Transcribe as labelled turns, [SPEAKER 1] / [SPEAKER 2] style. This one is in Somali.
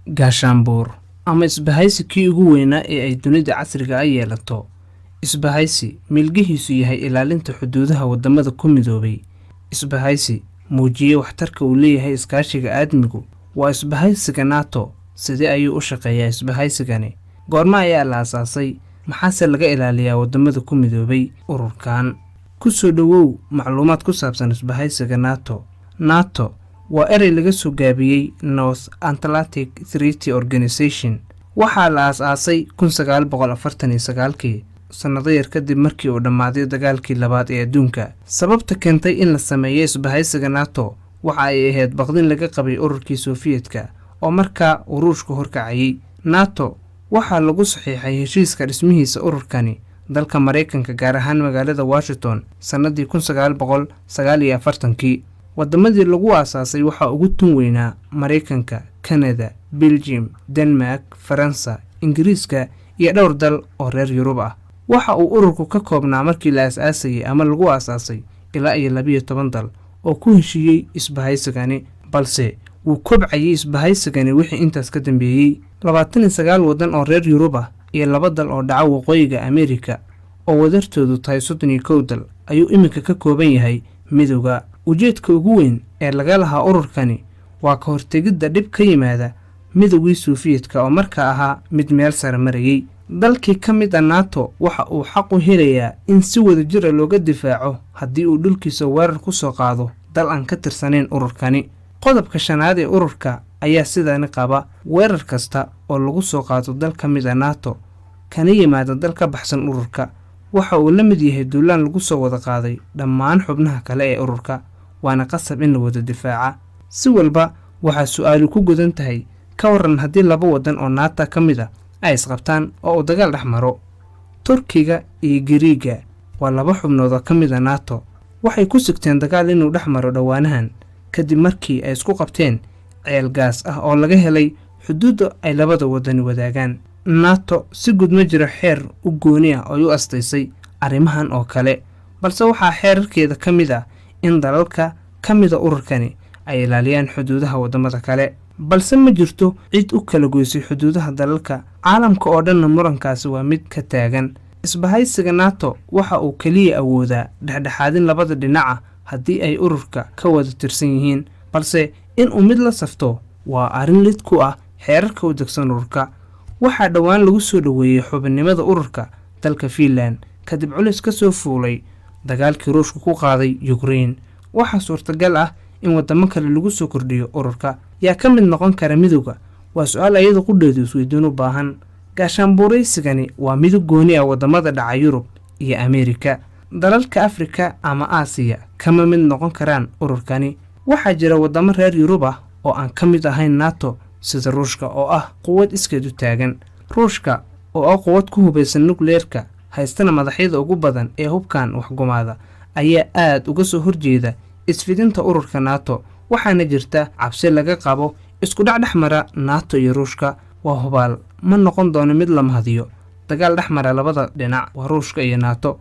[SPEAKER 1] Gaashaanbuur ama isbahaysi kii ugu weynaa ee ay dunida casriga ah yeelato, isbahaysi milgihiisu yahay ilaalinta xuduudaha waddamada ku midoobay, isbahaysi muujiyey waxtarka uu leeyahay iskaashiga aadmigu waa isbahaysiga NATO. Sidee ayuu u shaqeeyaa isbahaysigani? Goorma ayaa la aasaasay? Maxaase laga ilaaliyaa waddamada ku midoobay ururkan? Ku soo dhowow macluumaad ku saabsan isbahaysiga NATO. NATO waa erey laga soo gaabiyey North Atlantic Treaty Organization. Waxaa la aas-aasay 1949-kii, sannado yar kadib markii uu dhammaaday dagaalkii labaad ee adduunka. Sababta keentay in la sameeyo isbahaysiga NATO waxa ay ahayd baqdin laga qabay ururkii Sofiyetka oo markaa uu Ruushku horkacayay. NATO waxaa lagu saxiixay heshiiska dhismihiisa ururkani dalka Maraykanka, gaar ahaan magaalada Washington, sannadii 1949-kii. Wadamadii lagu aasaasay waxaa ugu tun weynaa Maraykanka, Kanada, Belgium, Denmark, Faransa, Ingiriiska iyo dhowr dal oo reer Yurub ah. Waxa uu ururku ka koobnaa markii la aas-aasayay ama lagu aasaasay ilaa iyo 12 dal oo ku heshiiyey isbahaysigani, balse wuu kobcayay isbahaysigani wixii intaas ka dambeeyey. 29 waddan oo reer Yurub ah iyo 2 dal oo dhaca waqooyiga Ameerika oo wadartoodu tahay 31 dal ayuu iminka ka kooban yahay midowga. Ujeedka ugu weyn ee laga lahaa ururkani waa ka hortegidda dhib ka yimaada midowgii Suufiyeedka oo markaa ahaa mid meel sare marayay. Dalkii ka mid a NATO waxa uu xaq u helayaa in si wadajira looga difaaco haddii uu dhulkiisa weerar ku soo qaado dal aan ka tirsanayn ururkani. Qodobka shanaad ee ururka ayaa sidaani qaba: weerar kasta oo lagu soo qaado dal ka mid a NATO kana yimaada dal ka baxsan ururka waxa uu la mid yahay duulaan lagu soo wada qaaday dhammaan xubnaha kale ee ururka, waana qasab in la wada difaaca. Si walba waxaa su-aalu ku gudan tahay: ka waran haddii laba waddan oo NATO ka mid a ay isqabtaan oo uu dagaal dhex maro? Turkiga iyo Giriiga waa laba xubnood oo ka mid a NATO. Waxay ku sigteen dagaal inuu dhex maro dhowaanahan kadib markii ay isku qabteen ceel gaas ah oo laga helay xuduudda ay labada waddani wadaagaan. NATO si guud ma jiro xeer u gooni ah oo ay u astaysay arrimahan oo kale, balse waxaa xeerarkeeda ka mid ah in dalalka ka mida ururkani ay ilaaliyaan xuduudaha waddamada kale, balse ma jirto cid u kala goysay xuduudaha dalalka caalamka oo dhanna. Murankaasi waa mid ka taagan. Isbahaysiga NATO waxa uu keliya awoodaa dhexdhexaadin labada dhinaca haddii ay ururka ka wada tirsan yihiin, balse inuu mid la safto waa arrin lid ku ah xeerarka u degsan ururka. Waxaa dhowaan lagu soo dhoweeyey xubinnimada ururka dalka Fiinland kadib culis ka soo fuulay dagaalkii Ruushka ku qaaday Ukrain. Waxaa suurtagal ah in waddamo kale lagu soo kordhiyo ururka. Yaa ka mid noqon kara midowga? Waa su-aal ayada qudheedu isweydiin u baahan. Gaashaanbuuraysigani waa midug gooni ah waddamada dhaca Yurub iyo Ameerika. Dalalka Afrika ama Aasiya kama mid noqon karaan ururkani. Waxaa jira waddamo reer Yurub ah oo aan ka mid ahayn NATO, sida Ruushka oo ah quwad iskeed u taagan. Ruushka oo ah quwad ku hubaysan nukleerka, haystana madaxyada ugu badan ee hubkan waxgumaada, ayaa aad uga soo horjeeda isfidinta ururka NATO, waxaana jirta cabsi laga qabo isku dhac dhex mara NATO iyo Ruushka. Waa hubaal ma noqon doono mid la mahadiyo dagaal dhex mara labada dhinac, waa Ruushka iyo NATO.